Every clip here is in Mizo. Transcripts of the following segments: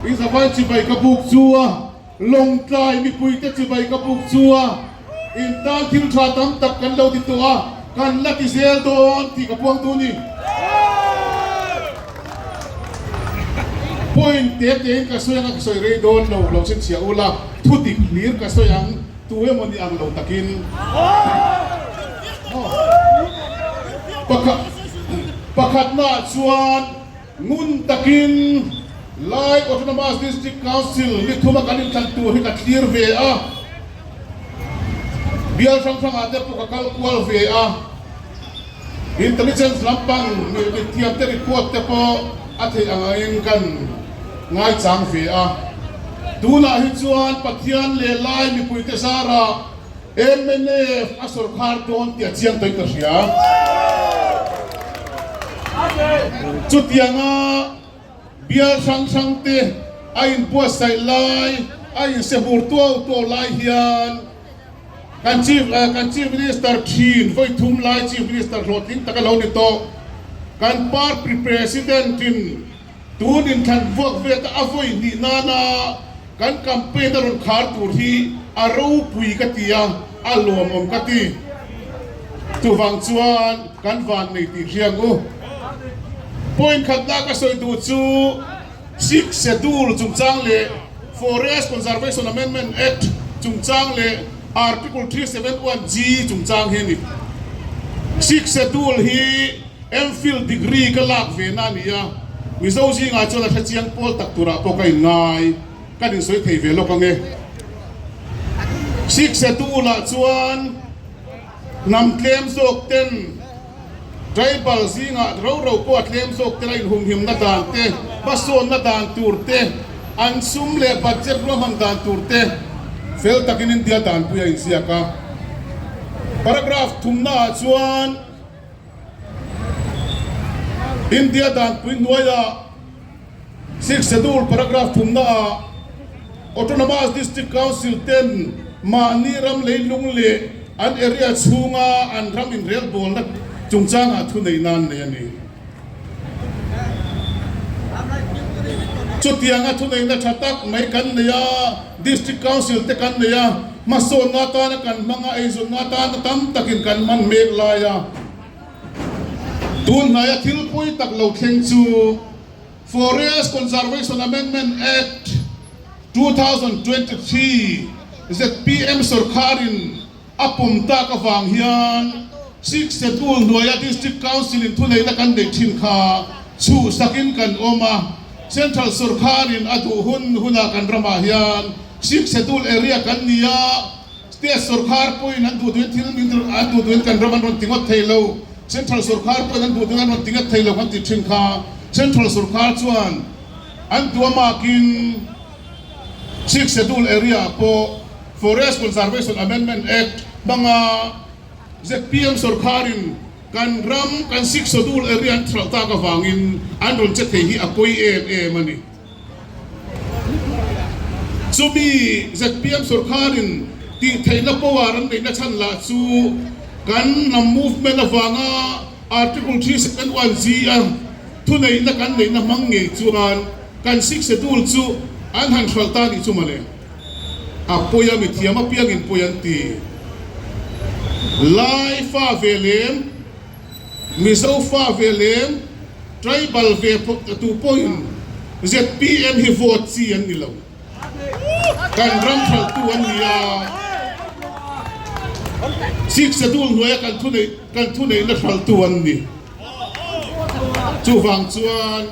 I zavai chibai ka buk chu a, Lawngtlai mipuite chibai ka buk chu a, in tan thil tha tam tak kan lo ti tawh a, kan la ti zel dawn tih ka puang tu ni. Point te tein ka sawi ang a, ka sawi rei dawn lo, lo chhinchhiah ula, thu dik hlir ka sawi ang, tu emaw ni ang lo takin. Pakhatnaah chuan. Ngun takin Lai Autonomous District Council ni thuma kan inthlan tur hi ka thlir ve a, bial hrang hrangah te pawh ka kal kual ve a, Intelligence lampang mithiam te report te pawh a theih ang angin kan ngaichang ve a. Tunah hi chuan Pathian leh Lai mipuite zarah Mnf a sawrkhar dawn tih a chiang tawhin ka hria. Chutianga bial hrang hrang te a inbuatsaih lai, a insehur tuau tuau lai hian kan Chief kan Chief Minister thin vawi thum lai Chief Minister hlawhtling tak a lo ni tawh. Kan Party President in Tun inthlan vuak vet a vawi hnih nana kan campaign a rawn khar tur hi a ropui ka ti a, a lawmawm ka ti. Chuvang chuan kan van nei tih hriang u. Point khatna ka sawi duh chu Sixth Schedule chungchang leh Forest Conservation Amendment Act chungchang leh Article 371G chungchang hi a ni. Sixth Schedule hi MPhil degree ka lak ve na a ni a, Mizo zingah chuan a hre chiang pawl tak turah pawh ka inngai, kan insawi thei ve lawk ang e. Siksetulah chuan hnam tlem zawk ten tribal zingah ro ro pawh a tlem zawk ten a inhumhimna dan te, hmasawnna dan tur te, an sum leh budget ruahman dan tur te fel takin India danpui a inziak a. Paragraph thumnaah chuan. India danpui hnuaiah Sixth Schedule paragraph thumnaah Autonomous District Council ten mahni ram leilung leh an area chhunga an ram inrelbawlna chungchangah thu nei nan nei a ni. Chutianga thuneihna tha tak mai kan nei a, District Council te kan nei a, hmasawnna atana kan hmang a, eizawnna atana tam takin kan hman mek lai a. Tun hnaia thil pawi tak lo thleng chu Forest Conservation Amendment Act 2023 zpm sorkharin A pawm tak avang hian Sixth Schedule hnuaia District Council in thuneihna kan neih thin kha chhuhsakin kan awm a, Central sorkarin a duh hun hunah kan ramah hian Sixth Schedule area kan ni a, State sorkar pawhin an duh duhin thil min an duh duhin kan ram an rawn ti ngawt thei lo, Central sorkar pawhin an duh duhin an rawn ti ngawt thei lo kan tih thin kha Central sorkar chuan an duh amakin Sixth Schedule area ah pawh Forest Conservation Amendment Act hmanga zpm sorkharin kan ram kan Sixth Schedule area an thralh tak avangin an rawn che thei hi a pawi em em a ni. Chumi zpm sorkharin tih theihna power an neihna chhan lah chu kan hnam movement avanga Article 371 G a thuneihna kan neihna hmang ngei chuan Kan Sixth Schedule chu an han hralh ta nih chu mawle. A pawi a mithiam apiangin pawi an ti. Lai fa ve lem, Mizo fa ve lem, Tribal ve tu pawhin zpm hi vote chi an ni lo. Kan ram hralhtu an ni a. Sixth Schedule hnuaia kan thuneih kan thuneihna hralhtu an ni. Chuvang chuan.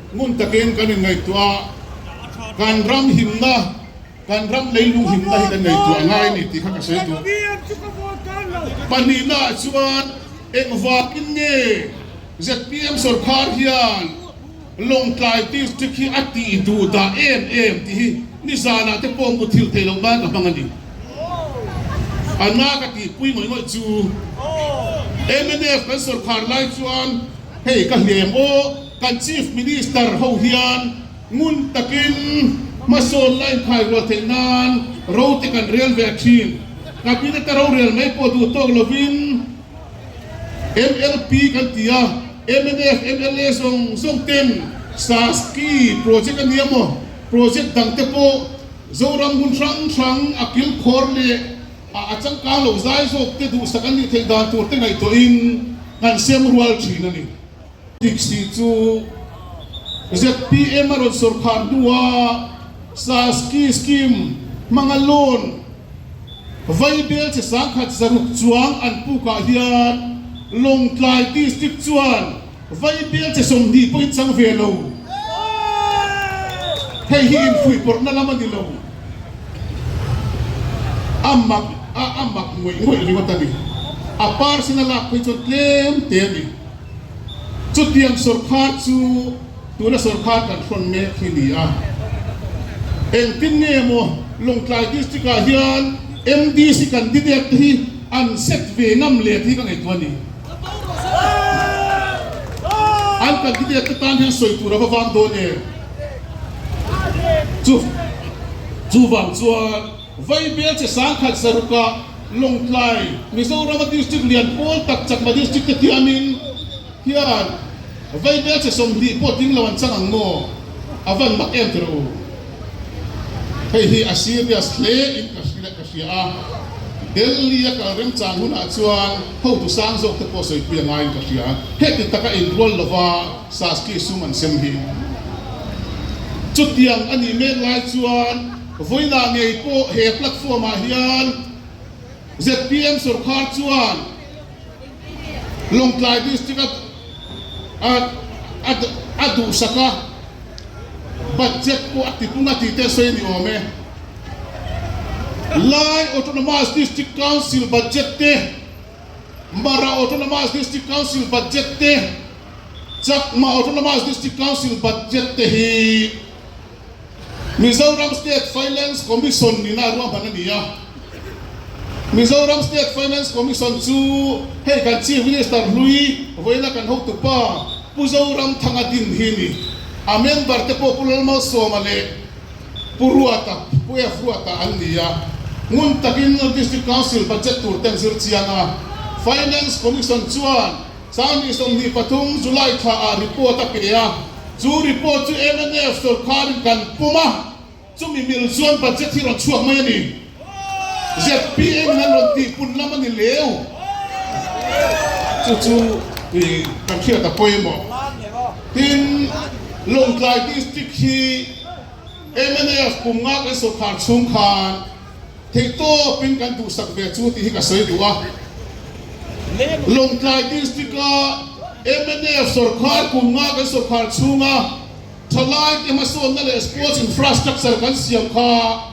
Ngun takin kan inngaihtuah a, kan ram himna, kan ram leilung himna hi kan ngaihtuah ngai a ni tih kha ka sawi duh. Pahnihnaah chuan engvangin nge zpm sorkar hian Lawngtlai District hi a tih duh dah em em tih hi nizanah te pawh muthilh theih loh nan ka hmang a ni. A na ka tihpui ngawih ngawih chu mnf kan sorkar lai chuan Hei ka hlem aw, kan Chief Minister ho hian ngun takin hmasawn la inkhai rual theih nan ro te kan rel ve thin. Cabinet a rorel mai pawh duh tawk lovin MLP kan ti a, mnf mla zawng zawng ten Saski project a nia maw? Project dang te pawh Zoram hmun hrang hrang a kilkhawr leh a a changkang lo zai zawk te duhsak an nih theih dan tur te ngaihtuahin kan sem rual thin a ni. Dixie chu zpm a rawn sawrkhar hnua Saski scheme hmanga loan Vaibel chi 10,000 chuang an pukah hian Lawngtlai District chuan Vaibel chi 20 pawhin chang ve lo. Hei hi infuihpawrhna lam a ni lo. A mak a, a mak ngawih ngawih ringawt a ni. A percent a lak phei chuan tlem te a ni. Chutiang sawrkhar chu tuna sawrkhar kan hrawn mek hi ni a. Engtin nge maw Lawngtlai District ah hian MDC candidate te hi an set ve ngam let hi ka ngaihtuah a ni. An candidate te tan hian sawi tur a va vang dawn em? Chu chuvang chuan Vaibel che 10,000 ah Lawngtlai, Mizorama district lian pawl tak Chakma district te tiamin hian Vaibel che 20 pawh tling lo an chang ang maw? A van mak em tiraw u? Hei hi a serious hle in ka hria ka hria a, Delhi a kal remchang hunah chuan hotu sang zawk te pawh sawipui a ngaiin ka hria. Heti taka inrual lova Saski sum an sem hi chutiang a nih mek lai chuan Vawiinah ngei pawh he platform ah hian zpm sawrkhar chuan Lawngtlai District a a duhsak a, budget pawh a tipung a tih te sawi a ni awm e. Lai Autonomous District Council budget te, Mara Autonomous District Council budget te, Chakma Autonomous District Council budget te hi Mizoram State Finance Commission nina ruahman a ni a. Mizoram State Finance Commission chu hei kan Chief Minister hlui vawiina kan hotupa Pu Zoramthanga din hi a ni. A member te pawh Pu Lalmalsawma leh Pu Ruata, Pu F Ruata an ni a. Ngun takin District Council budget tur te an zir chiang a. Finance Commission chuan 2023 July thla ah report a pe a, chu report chu mnf sawrkharin kan pawm a, chumi mil chuan budget hi rawn chhuak mai a ni. Zpm in an rawn tih pun lam a ni leu. Chu chu kan hriat a pawimawh. Tin, Lawngtlai District hi mnf kum nga kan sawrkhar chhung khan, Theihtawpin kan duhsak ve chu tih hi ka sawi duh a. Lawngtlai District-a mnf sawrkhar kum nga kan sawrkhar chhunga thalaite hmasawnna leh sports infrastructure kan siam kha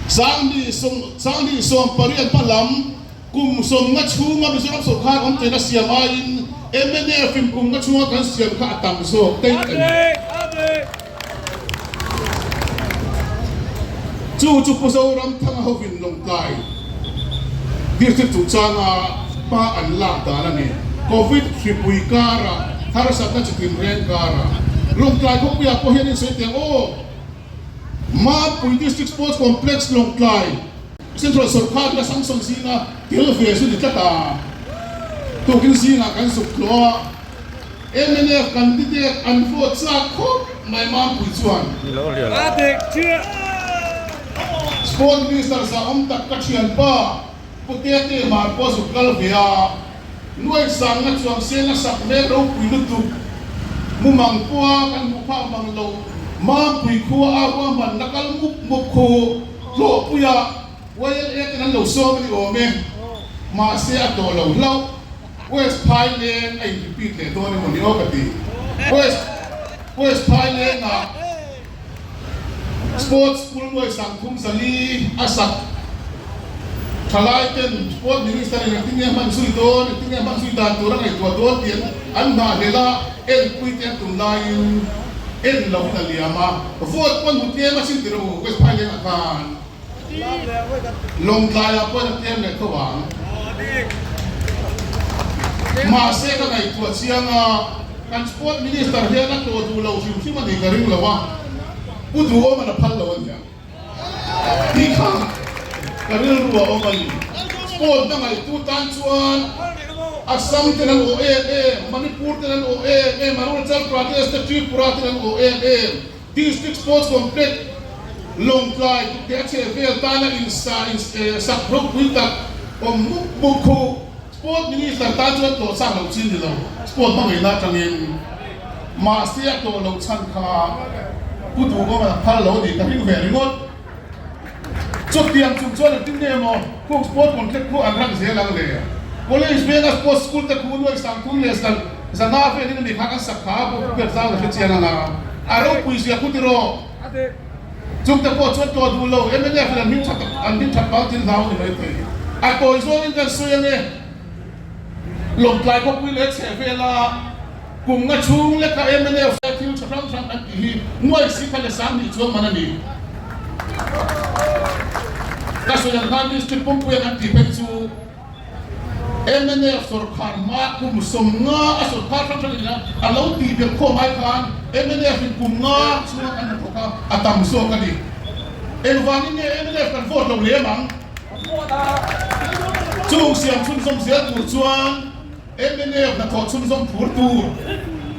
2018 hma lam kum 50 chhunga Mizoram sawrkhar awm theihna siam aiin mnf-in kum nga chhunga kan siam kha a tam zawk daih a ni. Chu chu Pu Zoramthanga hovin Lawngtlai District chungchanga hma an lak dan a ni. Covid hripui karah harsatna chitin reng karah Lawngtlai khawpuiah pawh hian insawi teh ang aw. Mampui District Sports Complex Lawngtlai Central Sawrkharin a sanction zinga tel ve chu ni tlat a, tukin zingah kan zuk tlawh a. Mnf candidate an vote chak khawp mai Mampui chuan. Sport Minister zahawm tak ka thianpa Pu Tete Hmar pawh zuk kal ve a, nuai sangna chuang sen a sak mek ropui lutuk. Mumang pawha kan hmuh phak mang lo Mampui khua a ruahmanna kal mup mup khu tlawhpuia YLA ten an lo sawm a ni awm e. Mahse a tawh lo hlauh. West Phaileng a in repeat leh dawn emaw ni aw ka ti. West West Phaileng ah Sports School nuai 34 a sak thalai ten Sport Minister in engtin nge hman zui dawn, engtin nge hman zui dan tur a ngaihtuah dawn tih an an hnahhlelh a, enpui te an tum laiin en lo in a liam a, vote pawn hmu tlem a sin ti rawh u West Phaileng ah khan. Lawngtlaiah pawhin a tlem leh tho ang. Mahse ka ngaihtuah chiang a, kan Sport Minister hian a tlawh duh lo hrim hrim a nih ka ring lo a, Pu Duhawm a phal lo a nia. Tih kha ka rilru a awm a ni. Sport na ngaihtu tan chuan Assam ten an awh em em, Manipur ten an awh em em, Arunachal Pradesh te Tripura ten an awh em em. District Sports Complex Lawngtlai te a chheh vel tana insa sak ropui tak awm mup mup khu Sport Minister tan chuan tlawh chak loh chi ni lo, Sport hmangaihna atangin mahse a tlawh loh chhan kha Pu Duhawm a phal lo a nih ka ring ve ringawt. Chutiang chung chuan engtin nge maw khung sport complex khu an ran zel ang le? College venga sports school te khu nuai sangthum leh zana velin a ni kha kan sak kha a bawk ber zau la hre chiang ang a, a ropui zia khu tiraw? Chungte pawh chuan tlawh duh lo mnf in an hming that an hming that bang thil hlau a ni maithei. A tawi zawngin kan sawi ang e. Lawngtlai khawpui leh chhehvela kum nga chhung leka mnf thil tha hrang hrang kan tih hi nuai si kha leh 2000 chuang man a ni. Ka sawi ang khan district pumpuia kan tih phei chu mnf sawrkhar hma kum 50 a sawrkhar hrang hrang in a lo tih belh khawm ai khan mnf in kum nga chhunga kan hnathawk a a tam zawk a ni. Engvangin nge mnf kan vote lo lem ang? Chung siam chhunzawm zel tur chuan mnf hnathawh chhunzawm phur tur,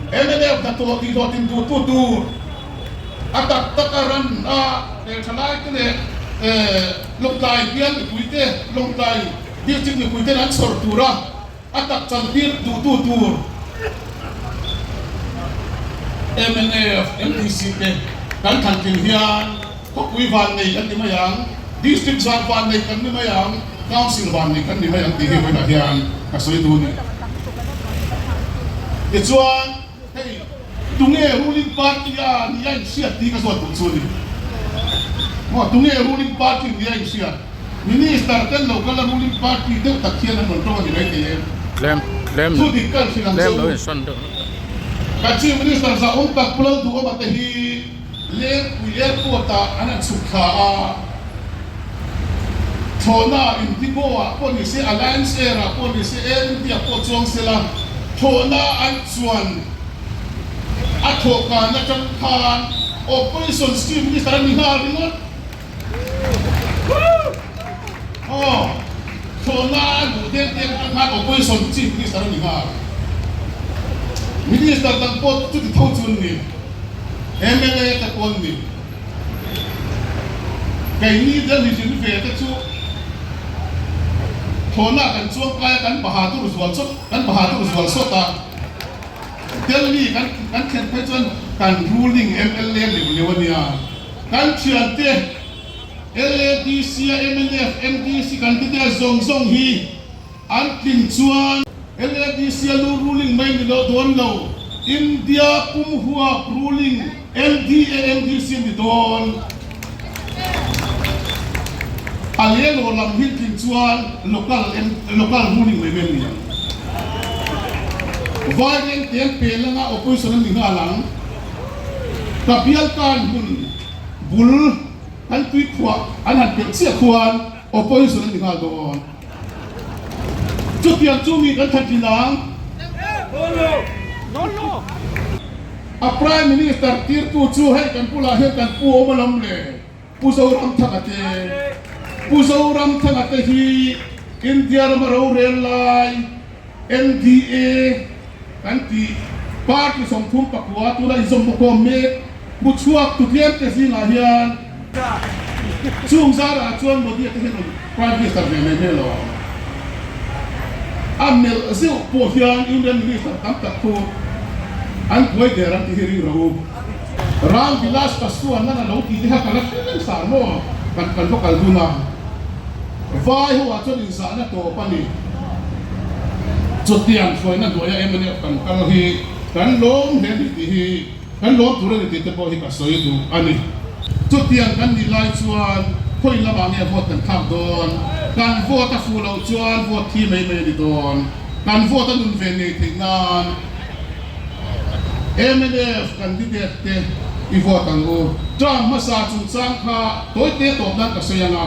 mnf hnathawh tihhlawhtlin duhtu tur, a tak taka ran a hmeltha laite leh Lawngtlai bial mipuite, Lawngtlai District mipuiten an chhawr tura a tak chantir duhtu tur mnf, MDC te kan thlantlin hian khawpui vannei kan ni mai ang, District zan vannei kan ni mai ang, Council vannei kan ni mai ang tih hi vawiinah hian ka sawi duh a ni. Tichuan. Hei, tunge ruling party a ni a inhriat tih ka zawt duh chu a ni. Maw, tunge ruling party ni a inhriat? Minister ten lo kal a ruling party deuh tak hian an rawn tawng a ni mai thei em? Tlem, tlem, Thu dik ka hrilh ang tlem che lo u. insawn deuh. Kan Chief Minister zahawm tak Pu Lalduhawma te hi Lengpui Airport ah an han chhuk thla a. Thlawhna Indigo ah pawh ni se, Alliance Air ah pawh ni se, Air India pawh chuang se la, thlawhna an chuan a thawhkan atang khan Opposition Chief Minister a ni nghal ringawt. Aw, thlawhna a luh deng deng atang khan Opposition Chief Minister a ni nghal. Minister dang pawh chuti tho chu an ni, mla te pawh an ni. Keini Delhi zin ve te chu thlawhna kan chuang kai a, kan bahadur zual chawt, kan bahadur zual sawt a. Delhi kan kan thlen phei chuan kan ruling mla leu leu a nia. Kan thiante LADC a mnf, MDC kan ti te zawng zawng hi An tling chuan LADC a lu ruling mai ni lo dawn lo, India pum huap ruling NDA MDC a ni dawn. A lelo lam hi tling chuan local local ruling mai mai a ni ang. Vaireng te an pel anga opposition an ni nghal ang. Ka bial tan hun bul an tuikhuah an han pelh chiah khuan opposition an ni nghal dawn. Chutiang chu mi kan that thin ang. A Prime Minister tirtu chu hei kan bulah hian kan pu awm alawm le, Pu Zoramthanga te. Pu Zoramthanga te hi India rama rorel lai NDA kan tih party 39 tuna inzawm bawkawm mek hmuchhuak tu tlemte zingah hian Chung zarah chuan Modi-a te hian rawn Prime Minister ve mai mai lo ang. A melh zeuh pawh hian Union Minister tam tak khu an buai der ang tih hi ring rawh u. Ram Vilas Paswan nan a lo tih te kha ka la hre reng sar maw? Kan kan va kal dun a. Vai ho ah chuan inzahna tawp a ni. Chutiang hruaina hnuaia mnf kan kal hi kan lawm hle a ni tih hi. Kan lawm tur a ni tih te pawh hi ka sawi duh a ni. Chutiang kan nih lai chuan khawi lamah nge vote kan thlak dawn? Kan vote a fuh loh chuan vote thi mai mai a ni dawn. Kan vote a nun ve ngei theih nan mnf candidate te i vote ang u. Term hmasa chungchang kha tawite tawp nan ka sawi ang a.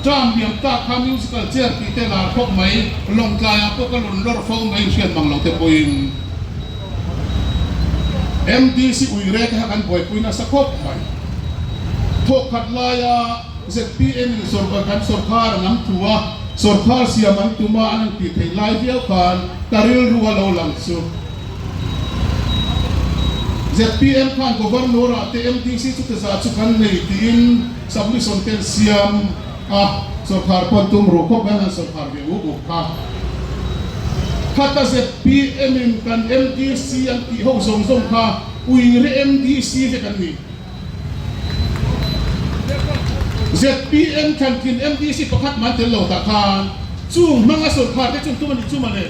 Term liam tak kha musical chair tih te lar khawp mai, Lawngtlaiah pawh ka rawn lawr fo mai inhriat mang lo te pawhin. MDC uire te kha kan buaipui nasa khawp mai. Thawhkhat laia zpm in sawrkar kan sawrkhar an am thu a, sawrkhar siam an tum a an han tih theih lai viau khan ka rilru a lo lang chu. Zpm khan Governor ah te MDC chu ti zah chu kan nei tiin submission te an siam a, sawrkhar pawh an tum ruh khawp mai an han sawrkhar ve uk uk kha. Khata zpm in kan MDC an tih ho zawng zawng kha uire MDC vek an ni. Zpm thlantlin MDC pakhat man tel lo tah khan chung hmanga sawrkhar te chu an tum a nih chu mawle.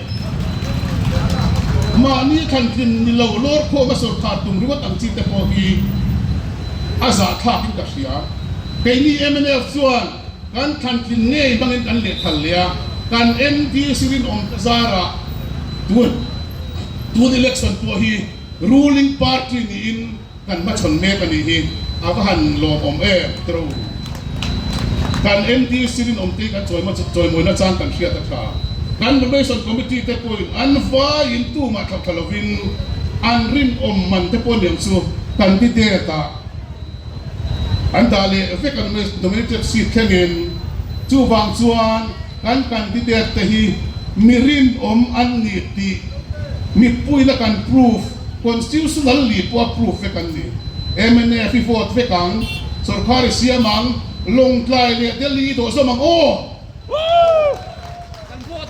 Mahni thlantlin ni lo lawr khawma sawrkhar tum ringawt ang chi te pawh hi a zahthlak in ka hria. Keini mnf chuan kan thlantlin ngei hmangin kan lehthal leh a, kan MDC rinawm te zarah tun tun election pawh hi ruling party niin Kan hmachhawn mek a nih hi a va han lawmawm em tro. Kan MDC rinawmte hi kan chawimawina chang kan hriat a tha. Kan Nomination Committee te pawhin an vaiin tumah thlauh thla lovin an rinawm man te pawh aniang chu candidate ah an dah leh vek a nominated seat thlengin. Chuvang chuan Kan candidate te hi mi rinawm an ni tih mipuina kan proof, constitutional li pawh a proof vek an ni. Mnf i vote vek ang, sorkar i siam ang, Lawngtlai leh Delhi i dawhzawm ang aw!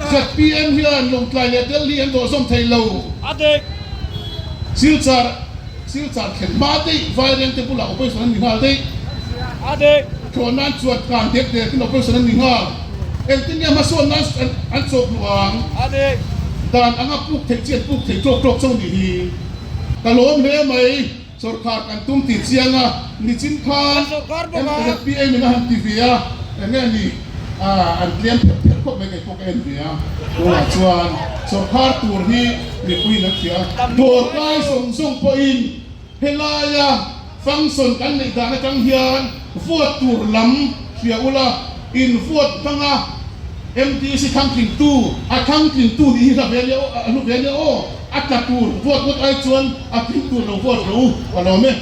Zpm hian Lawngtlai leh Delhi an dawhzawm thei lo. Silchar. Silchar thlen hma daih Vairengte bulah operation an ni nghal daih. Thlawh nan chuan kan dek dekin operation an ni nghal. Engtin nge hmasawn nan an chawk luh ang? Dan anga puk theih chi an puk thei tawk tawk chauh nih hi. Ka lawm hle mai. Sawrkhar kan tum tih chiang a, nichin khan MZPA min a han ti ve a, eng nge ni an tlem pherh pherh khawp mai kei pawh ka en ve a. Tunah chuan sawrkhar tur hi Mipuiin an hria. Dawrkai zawng zawng pawhin helaia function kan neih dan atang hian vote tur lam hria ula, in vote hmanga MDC thangtlingtu, a thangtlingtu nih hi hla ve ania aw, a hlu ve ania aw, a tla tur vote ngawt ai chuan a tling tur lo vote rawh u, ka lawm e.